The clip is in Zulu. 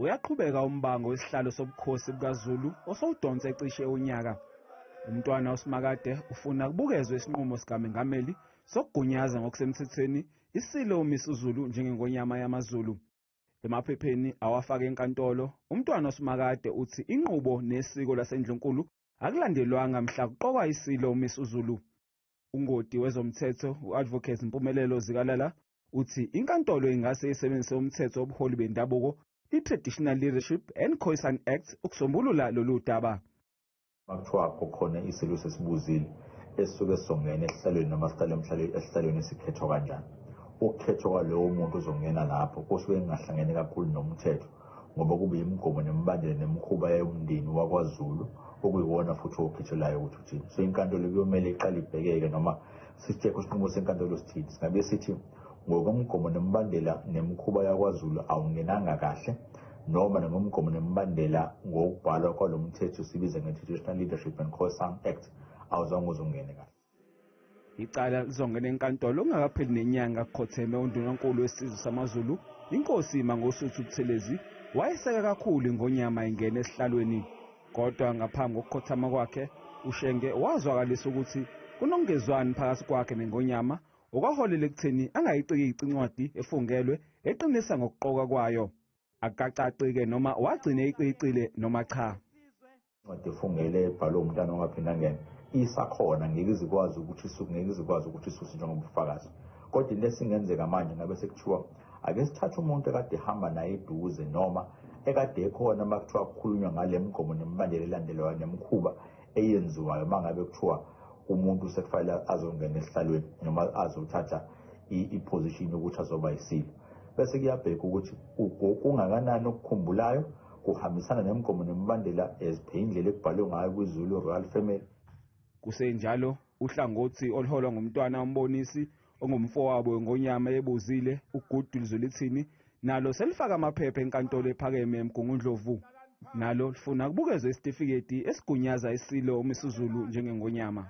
Uyaqhubeka umbango wesihlalo sobukhosi bukaZulu osowudonse cishe unyaka. Umntwana uSimakade ufuna kubukezwe isinqumo sikamengameli sokugunyaza ngokusemthethweni isilo uMisuzulu njengengonyama yamaZulu. Emaphepheni awafake enkantolo, umntwana uSimakade uthi inqubo nesiko lasendlunkulu akulandelwanga mhla kuqokwa isilo uMisuzulu. Ungoti wezomthetho u-Advocate Mpumelelo Zikalala uthi inkantolo ingase isebenzise umthetho wobuholi bendabuko i-Traditional Leadership and Khoisan Act ukusombulula lolu daba. Makuthiwa kukhona isilo sesibuzile esisuke sizongena esihlalweni noma sihlale esihlalweni esikhethwa kanjani. Ukukhethwa kwalowo muntu ozongena lapho kusuke kungahlangene kakhulu nomthetho, ngoba kube imigomo nemibandela nemikhuba yomndeni wakwaZulu okuyiwona futhi okhethelayo ukuthi uthini. So inkantolo kuyomele iqale ibhekeke noma sitshekhe isinqumo senkantolo sithini. Singabe sithi ngokomgomo nemibandela nemikhuba yakwaZulu awungenanga kahle, noma ngomgomo nemibandela ngokubhalwa kwalo mthetho sibiza nge-Traditional Leadership and Khoisan Act awuzange uze ungene kahle. Icala lizongena enkantolo kungakapheli nenyanga kukhotheme undunankulu wesizwe samaZulu inkosi Mangosuthu Buthelezi wayeseka kakhulu ingonyama ingena esihlalweni. Kodwa ngaphambi kokukhothama kwakhe uShenge wazwakalisa ukuthi kunokungezwani phakathi kwakhe nengonyama okwaholela ekutheni angayicikici incwadi efungelwe eqinisa ngokuqoka kwayo. Akukacaci-ke noma wagcine icicile noma cha. Incwadi efungele ebhalwe umntwana ongaphindangene isakhona, ngeke izikwazi ukuthi isuke, ngeke izikwazi ukuthi isuse njengobufakazi. Kodwa into esingenzeka manje ngabe sekuthiwa ake sithathe umuntu ekade ehamba naye eduze noma ekade ekhona uma kuthiwa kukhulunywa ngale migomo nemibandela elandelwayo nemikhuba eyenziwayo uma ngabe kuthiwa umuntu sekufanele azongena esihlalweni noma azothatha i-position yokuthi azoba yisilo. Bese kuyabheka ukuthi kungakanani okukhumbulayo kuhambisana nemigomo nemibandela eziphe indlela ekubhalwe ngayo kwiZulu Royal Family. Kusenjalo uhlangothi oluholwa ngumntwana uMbonisi ongumfowabo wengonyama ebuzile uGoodwill Zwelithini nalo selifaka amaphepha enkantolo ephakeme eMgungundlovu. Nalo lifuna kubukezwe isitifiketi esigunyaza isilo uMisuzulu njengengonyama.